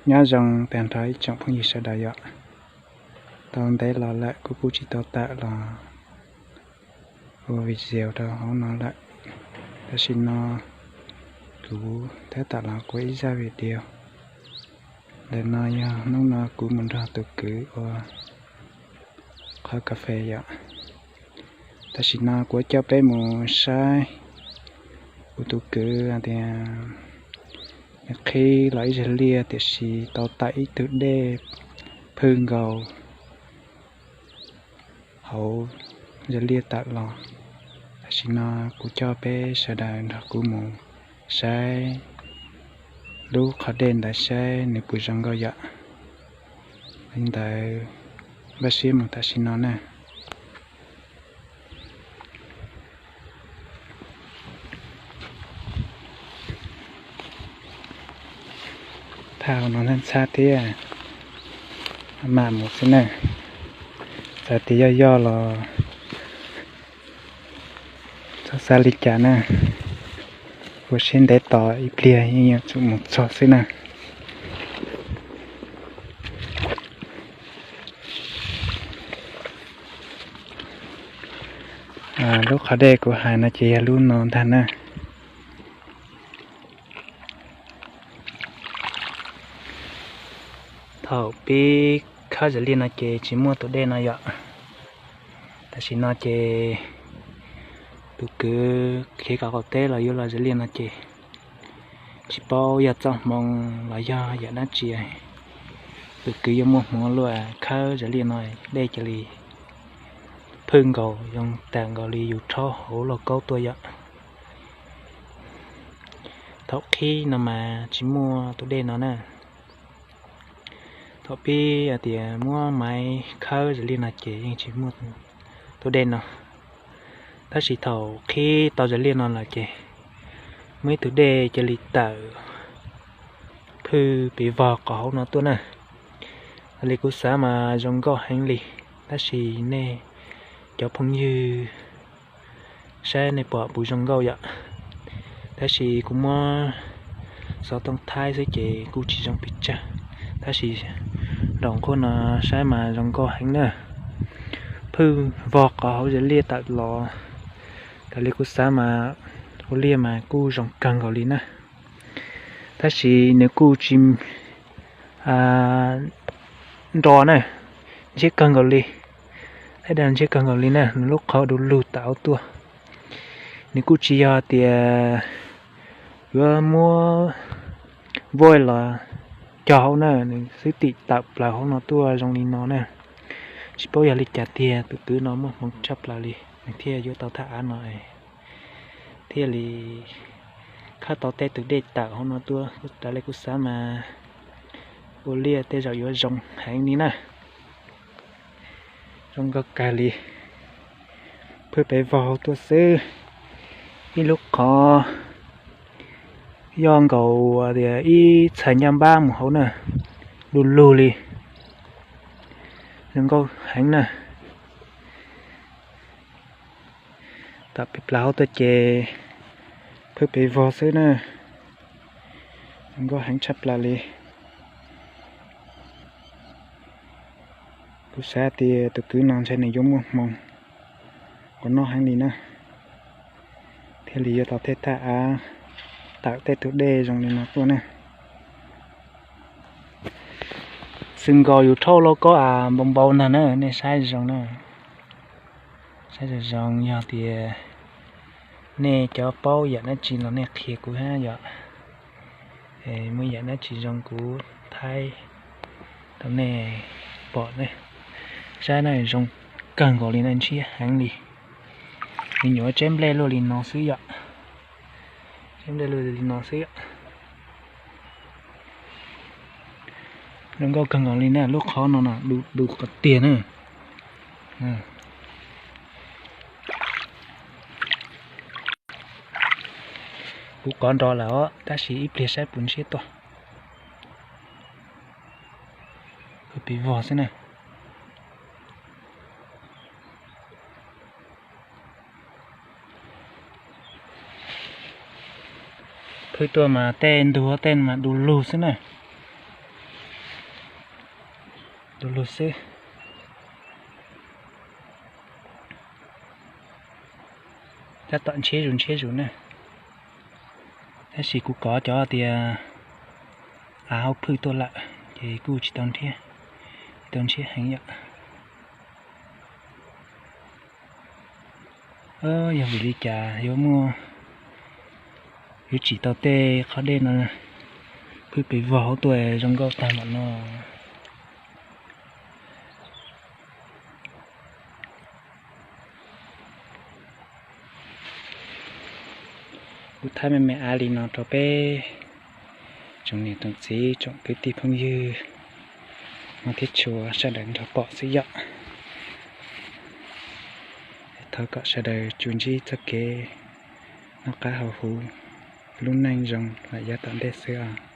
Nyob zoo tag nrho ib tsoom phooj ywg sawv daws yom. Tau ntev los lawm kuv kuj tsis tau tawm los ua video rau hauv no lawm. Tam sim no kuv tab tom los ua ib zaj video. Ntawm no yog hnub no kuv mus nrog tus kwv ua qhov kas fes yom. Tam sim no kuv coj peb mus saib kuv tus kwv tias nws qhib los ib zag liaj tiam sis tau tawm ib tug dej phwj nkaus hauv zag liaj tawm los. Tam sim no kuv coj peb sawv daws nrog kuv mus saib lub qhov dej ntawd saib nws puas zoo nkauj yom. Li ntawd, npaj siab mus tam sim no na. Thaj no ntxhab thiab, mam mus xwb na. Txawm tias yoj yoj los txhob xav li cas na. Ua siab ntev tos ib pliag yeej yuav tsum mus txog xwb na. Lub qhov dej kuv hais no ces yog lub no ntag na. Thaum pib khawb zam liaj no ces tsis muaj tus dej no yom. Tam sim no ces tus kwv khiav kom qaum teb los yuav los zam liaj no ces tsis paub yog txoj hmoo los yog yam dab tsi, tus kwv yuav muaj hmoov luaj khawb zam liaj no dej cia li phwj nkaus zoo tag nkaus li yus rhaub hauv lauj kaub tuaj yom. Thaum qhib no mas tsis muaj tus dej no na. Thaum pib hais tias muab maiv khawb zam liaj no ces yeej tsis muaj tus dej no. Tab sis thaum qhib tau zam liaj no lawm ces muaj ib tug dej cia li tawm phwj pes vog qhov hauv no tuaj na. Li kuv xav mas zoo nkauj heev li, tab sis nej cov phooj ywg saib nej pom puas zoo nkauj yom. Tab sis kuv muab xov tooj thaib xwb ces kuj tsis zoo pes tsawg, tab sis nraum nqhuab no saib mas zoo nkauj heev na. Phwj vog qhov hauv zam liaj tawm los, raws li kuv xav mas ua liaj mas kuj zoo kawg nkaus li na. Tab sis nws kuj tsis nro na, ntshiab kawg nkaus li. Thaij dag ntshiab kawg nkaus li na, nws lub qhov du lug tawm hauv tuaj. Nws kuj tsis yog tias yuav muab voij los cog hauv na, nws xwb tim tawm plaws hauv no tuaj zoo li no na. Tsis paub yog li cas tiag, tus kwv no muaj hmoov tshaj plaws li nws thiaj yuav tau thaj av no thiaj li khawb tau tej tus dej tawm hauv no tuaj. Raws li kuv xav mas ua liaj tej zaum yuav zoo heev li na. Zoo nkauj kawg li. Phwj pes vog hauv tuaj xwb, ib lub qhov yog nkaus tias ib txhais ncaj npab mus hauv na, du lug li. Zoo nkauj heev na. Tawm pes plaws hauv tuaj ces phwj pes vog xwb na. Zoo nkauj heev tshaj plaws li. Kuv xav tias tus kwv no ntshe nws yuav muaj hmoo ua noj heev li na, thiaj li yuav tau tej thaj av tawm tej tus dej zoo li no tuaj na. Xwm nkaus yus rhaub lauj kaub av npau npau ntag na, nej saib zoo na. Saib zoo zoo, yog tias nej cov paub yam dab tsi los nej qhia kuv hab yom. Muaj yam dab tsi zoo kuv thaij rau nej pom ne. Saib na, zoo kawg nkaus li na, ntshiab heev li. Me nyuam tseb nplej luaj li no xwb yom. Tseb nplej luaj li no xwb yom. Zoo nkauj kawg nkaus li na, lub qhov no na, du qhov tiag na. Kuv qhov nrov lawm os, tab sis ib pliag saib puas ntshiab tuaj. Pes vog xwb na. Phwj tuaj mas tej ntug tej mas du lug xwb na. Du lug xwb. Tab tom ntshiab zus ntshiab zus na. Tab sis kuv kov cov tias av hauv phwj tuaj lawm ces kuj tsis tau nrhiab, tsis tau ntshiab heev yom. Yog vim li cas yuav muaj, yuav tsim tau tej qhov dej no phwj pes vog hauv tuaj zoo nkauj tag npaum no. Kuv thaij me me av li no rau peb tsoom niam tsoom txiv tsoom kwv tij phooj ywg hmov thiab tshua sawv daws nrog pom xwb yom. Thov kom sawv daws tsuas ntsib txoj kev noj qab haus huv, lub neej zoo los yav tom ntej xwb os.